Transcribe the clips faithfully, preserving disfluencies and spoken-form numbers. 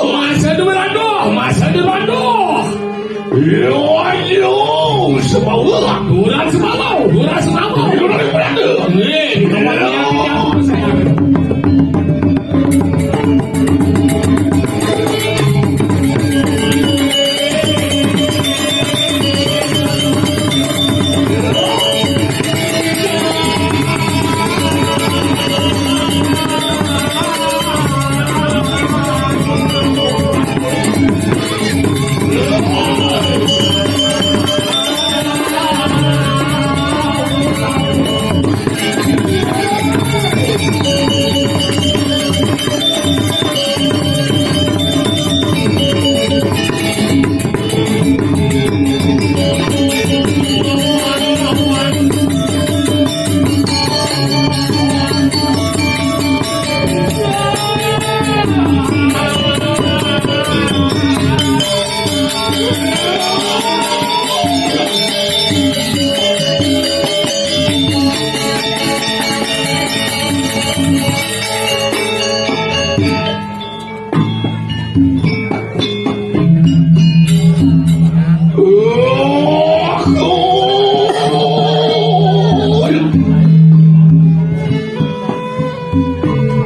Masa depan aduh, masa depan aduh. Yo, yo, semua. Duran semua, duran semua. Duran semua. Nih, di tempat yang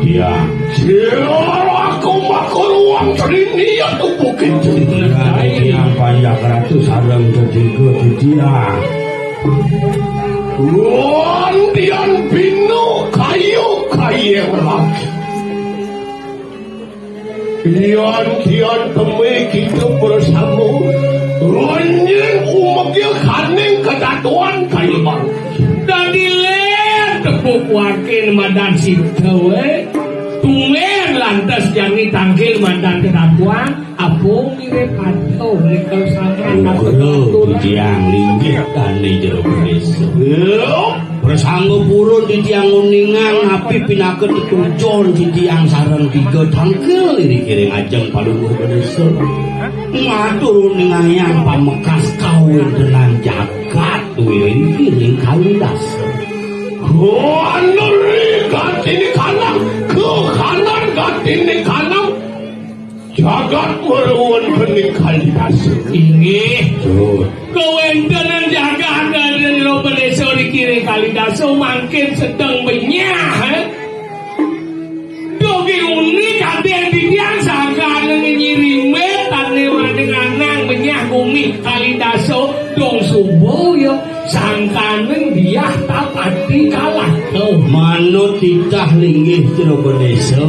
Dia. Sira aku makuruang trini ya tubuh kita. Yang panjak ratu sarang ketiga dia. Wandian bino kayu kayu lagi. Yan-yan teme kita bersama. Renying umegya kaning kedatuan kayuban. Dadi ler tepuk wakin madan sita we. Tumben lantas jani tangkil madan kedatuan. Apa mirip aduh, nikal sama. Guru, tiang linggih tani jero beris. Prasangga purun titiang uningang napi pinaka tetujon titiang sareng tiga tangkil iri kiring ajeng Palungguh Ganesha. Matur uningayang pamekas kawéntenan jagat wiring kiring kalidasa. Kaneri gatine kanang, kekanan gatine kanang, jagat meruan bening kalidasa. Inggih. Betul. Kawéntenan jagat Raden Lopenesa ri kiring kalidasa mangkin sedeng benyah, eh? Dugi uni kadén titiang sangkaning nyirimbit tané madé nganang benyah gumi kalidasa dong suba ya sangkaning diah tapati kalah. Oh. Manut titah linggih Jero Ganesha.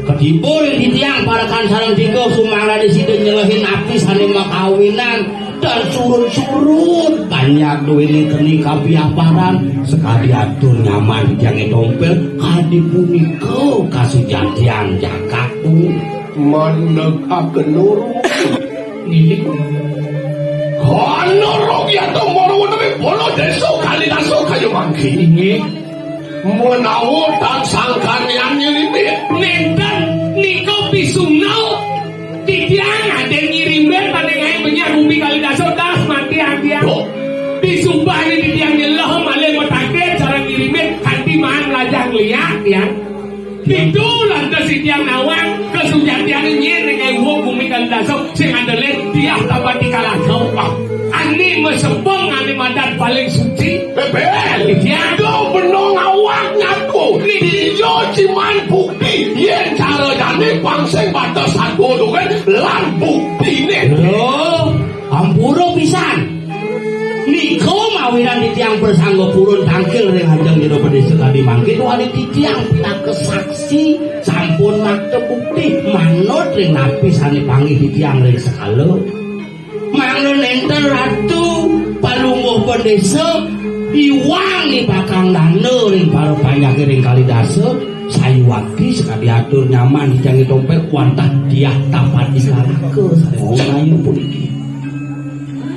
Ketiba ring titiang parekan sareng tiga sumangga sida nyelehin api sané makawinan. Dan surut-surut banyak duwene keni kapiaparan, sakadi atur nyaman tiange tompel, kadi punika kasujatian jagat. Mandeg agenur. Nggih. Hanur rugi atur mara wonten ing bala desa Kalidasa kaya mangke. Nggih. Menawa tan sangkanian nyirimbit. Nenten nika pisuna. Titiang aden nyirimbit pada ngae benyah gumi Kalidasa das mati atian. Duh. Disubah ni titiang nyelah malih matakit cara nyirimbit kanti maan lajah liak tiang. Pitu lantas titiang nawang kasujatian nyi ring ngae gumi Kalidasa sing andele tiah tapati kalaga. Ani masepung ani madan paling suci. Bebel. Iya. Duh, benung awak nyatu. sing batas sadurunge lan buktine. Lho, ampura pisan. Nika mawinan titiang prasangga purun tangkil ring ajeng Jero Padesa kadi mangkin, wali titiang pinaka saksi sampun makta bukti manut ring napi sane panggih titiang ring sekala. Mangda nenten Ratu Palungguh Padesa iwang ipakang dana ring para panjake ring Kalidasa, sayuwakti sakadi atur nyaman titiang tompek wantah Diah Tapati Kalaka sane wau ayu puniki.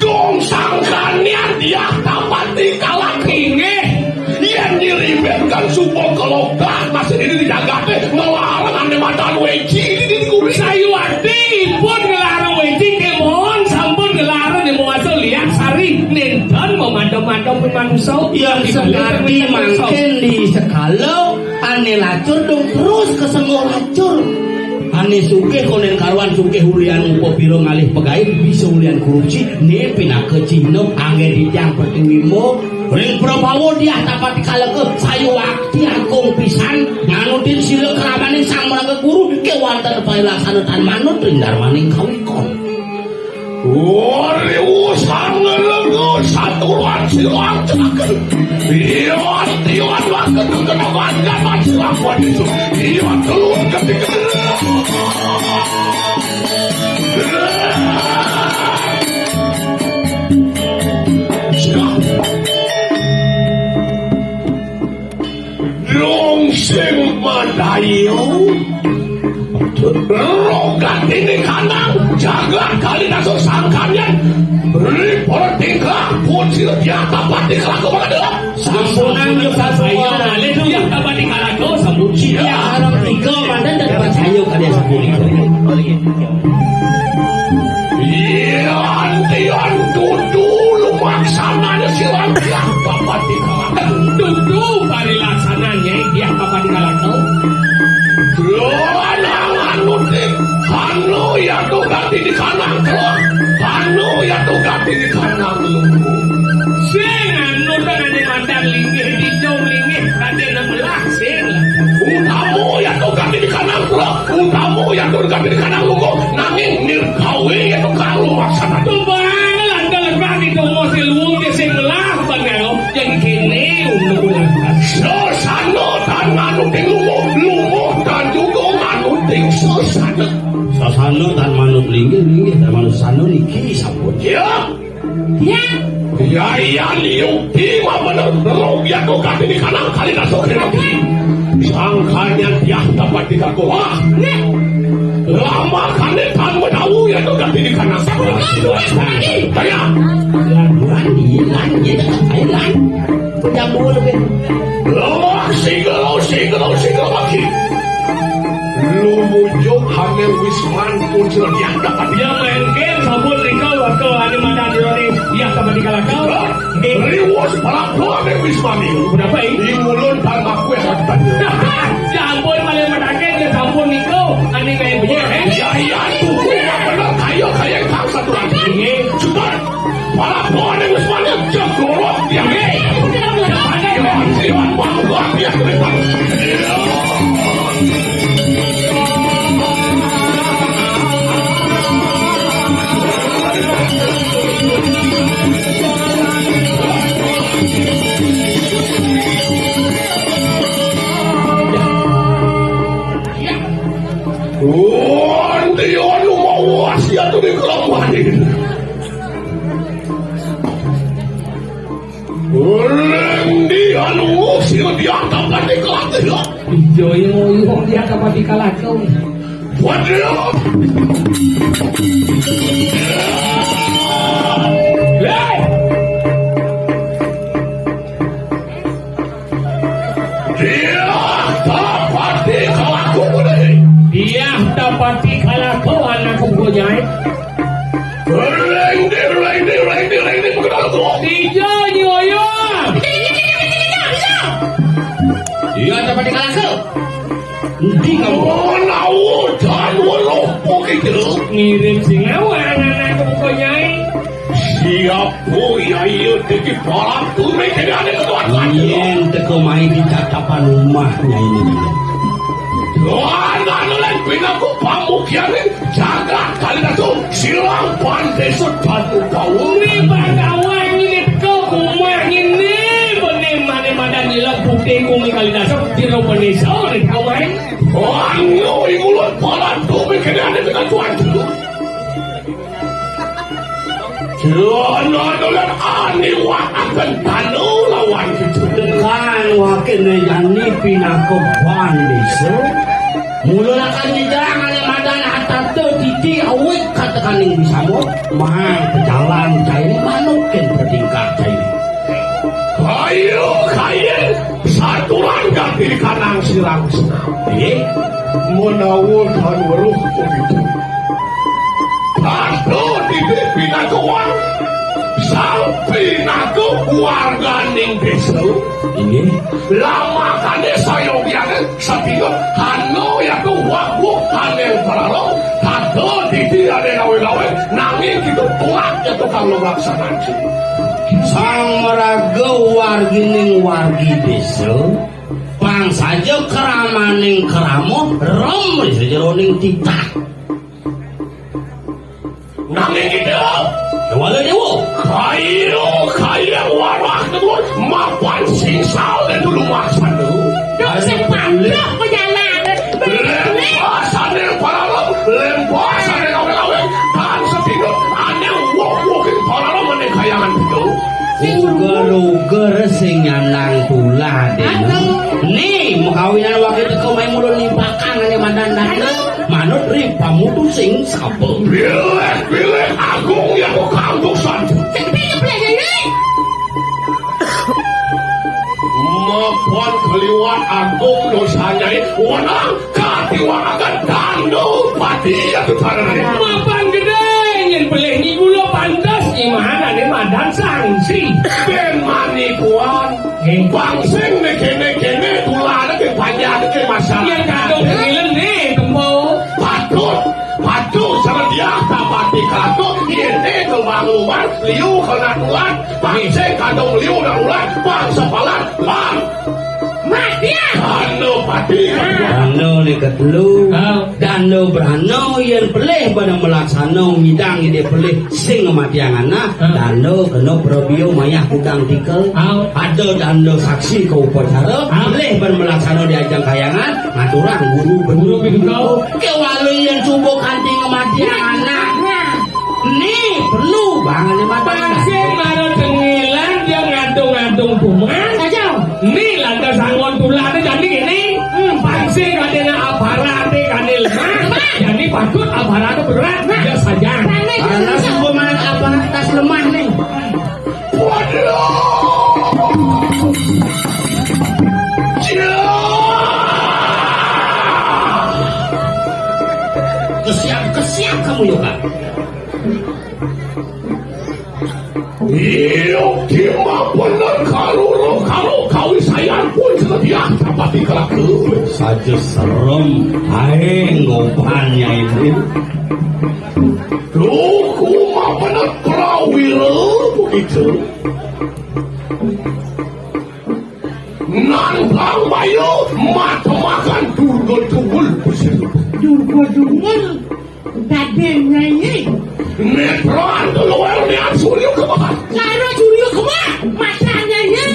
Dong sangkanian Diah Tapati Kalaka. Inggih. Yen dirimitkan suba kelokah masih dini di jagate ngelarang ane matan weci di dini kuwi. Sayuwakti ipun ngelarang weci kemon sampun ngelarang di muasa liak sari nenten memadam-madam manusa. Yang sekadi mangkin di sekala ane lacur dong terus kesengguh lacur. Ane sugih konen karuan sugih ulian upapira ngalih pegaib bisa ulian korupsi ne pinaka cihna anggen titiang pertiwi mo. Ring Prabawa Diah Tapati Kalaka sayuwakti agung pisan nganutin sila kramaning Sang Maraga Guru kewanten parilaksana tan manut ring darmaning kawikon. Ori usang ngelengo satuan silang celaken. Iya tiwan waket kekenaman dapat silang wadisu. Iya telur ketika. Siap. Dong sing madayu. Rogat ini kanang jagat kali nasuk sangkanyan. Beri para tingkah pun sila dia dapat dikelak kepada. Sampunang yo sasaya malih yo dapat dikalako sampun. Ya arang tiga mandan dan percaya kalian sampun. Iya, antian dudu lumaksananya silang yang dapat dikalahkan. Dudu parilaksananya yang dapat dikalahkan. Lanang anu tik, anu ya tuh ganti di kanan tuh. Anu ya tuh ganti di kanan lu. Sing anu tuh nanti mantan linggih, dijong linggih, nanti enam belas, sing lah. Utamu ya tuh ganti di kanan tuh. Utamu ya tuh ganti di kanan lu kok. Nanging nirkawi ya tuh kalu maksana. Tuh bang, lantar lepas di tunggu si luwung di sing lah, bang ya lo. Jadi kene untuk ulang. Sesana tan manut ing luwung, luwung tan juga manut ing sesana. Sesana tan manut linggih, linggih tan manut sesana niki sampun. Ya. Ya. Ya, iya, liu, di mana? Rugi aku kati di kanan kali nasuk kena. Sangkanya dia dapat tiga kuah. Ya. Lama kali tan menawu ya tuh kati di kanan. Sampun kan dua lagi. Kaya. Lan, lan, iya, lan, iya, ayo, lan. Jam dua lebih. Lama, sigelo, sigelo, sigelo lagi. Lumujuk hamil Wisman kucil dianggap. Ya, main game, sabun, tinggal, waktu, ada mata, di luar, ya, sama di kalakal. Hah? Riwus, palaku, hamil Wisman ini. Berapa, ini? Di mulut, dan aku yang akan. Ya ampun, malah matakin, ya, sabun, niko. Aneh, kayak begini, eh? Ya, iya, tuh, ya, benar, kayo, kayo, yang tahu satu lagi. Iya. Sudah. Para bone wis mati jegorok ya. Hei, ada yang siwan bangga dia cerita. Wah, dia lu mau wasiat di kelompokan ini. Ring di anu sing dianggap di kelatihan. Iya, iya, iya, dianggap di kelatihan. Waduh. Hei! Dia dapat di kelatihan. Dia dapat di kelatihan, aku punya. Rendi, rendi, rendi, rendi, mengenal tuh. Tiga nyoyo. Iya, dapat dikalase. Endi kamu? Oh, nawu, dan weruh begitu. Ngirim singawa anak-anak ke buku nyai. Siap, Bu, ya, iya, tiki palang, kuring, ini ada ketuaan. Yen teko main di tatapan rumah, nyai ini. Tuan, anu, lan, Aku pamukianing jagat Kalidasa, silang pandésa Danu Bawa. Né Pandawa ngini teka umah ngini, bené mané madan ngilang putih kumi Kalidasa, jero pandésa né kawain. Anggo ingulun palan tumi kéné ané kita tuan. Lana dolan aniwakaken danu lawan kita. Tekan wakené yani pinaka ban désa. Mula lakar nyidang ané madan atata titi awit katekaning disambut. Mang pejalan cai manuk kén bertingkah cai. Kayu kayu saturan gati kanang sirang senapi. Menawa tan weruh begitu. Pada titik pinaka wang, sang pinaka warganing désa. Inggih. Lamakané sayogiané satinggul hana yatu wabuk ané paralok, pada titi ané lawe-lawe, nanging kita tuak yatu kang laksanan. Sang maraga wargining wargi désa, pang saja kramaning krama, rem ring sajeroning titah. Nanging kita, Déwa Déwa. Kayu, kayu warah kedua, mapan singsal dan dulu maksana. Dong sing pandang pejalan. Lempasane paralok, lempasane lawe-lawe, dan sedina ane wong-wong ing paralok mene kayangan betul. Uger-uger sing nyandang tulah, Dena. Aduh. Ni, makawinan wage teka main mulun limpakan ane mandan dana. Aduh. Manut ri pamutu sing saba. Bilih-bilih agung ya kok kandusan. Sing kepingin belajar, Yai. Mapan kaliwat agung dosanya, wenang katiwangaken Danu Pati atuh carane. Mapan gedhe, yen pelih niku lho pantes imanane madan sangsi. Ben manikuan, eh, bangsing ne kene-kene tulane ke panjang ke masalah. Yen kadung ngilen ne tempo. Patut, patut selendiah tapati katut, yen ne kembang luar, liu kena tuan, bangsing kadung liu dan ular, bangsa palan, lan. Matian. Danu Pati. Danu ni ketelu. Ah. Danu Brana yen pelih bana melaksana ngidang ide pelih sing matiang anak. Ah. Danu kena probio mayah kudang tikel. Ah. Ada danu saksi ke upacara. Ah. Pelih bana melaksana di ajang kayangan. Ngaturang guru benduru. Guru benduru. Kewala yen subuh kanti ngematiang anak. Nah. Ni perlu banget nih, Mat. Pangsing mara tengilan dia ngantung-ngantung bunga. Aja. Ni lantas anggon tulane jani ini. Hmm. Pangsing kadene aparate kane lemah. Lemah. Jani patut aparate berat. Nah. Dia saja. Rame. Karena sungguh mana aparat tas lemah nih. Waduh. Kesiap-kesiap kamu, Yoga. Iyo, kima bener karo, karo kawisayan pun setia dapat dikelaku. Saja serem, ae ngopan nyai. Duh, kuma bener prawira begitu. Nang bang bayu, matemakan durga tunggul bersih. Durga tunggul, daden nyai. Netran keluar niat surya kemah. Karo surya kemah, mata nyai.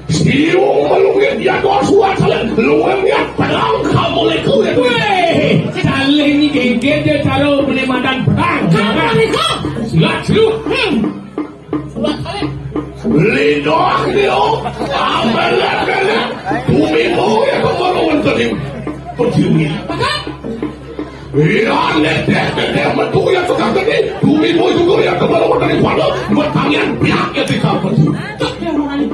Siung melungit dia doa suat kalian. Luar niat pedang kamu leku ya. Weh, saling geget dia cara menematan pedang. Kamu leku. Silat seru. Hmm. Lidah dia, apelet-pelet, tumibo ya kemana tadi pertiwi. Iya, netek-netek metu ya tukang tadi, tumibo juga ya kemana tadi pada, bertangian pihak ya di kampung.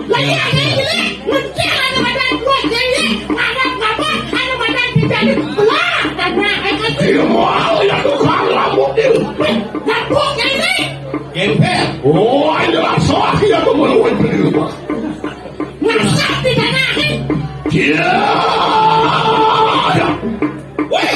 Lah iya, iya, iya, mencil ada badan kuat, iya, iya, ada kabar, ada badan tidak ada, belah, dan nah, eh, kan. Iya, mau ya tukang rambut itu. Rambut, iya, iya. Gempel. Oh, ayo langsung ya tuh meluan di rumah. Masak di tanah. Dia. Weh,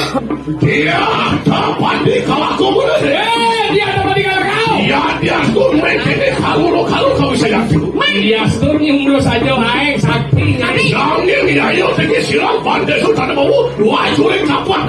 dia dapat di kalahku bener. Eh, dia dapat di kalahku. Dia Yastur mengkene kaluro-kalur kau bisa yastur. Yastur nyumrus aja wae, sakti nyai. Nanging nyai teki silang pandesu tanda mau, wajure kapuat.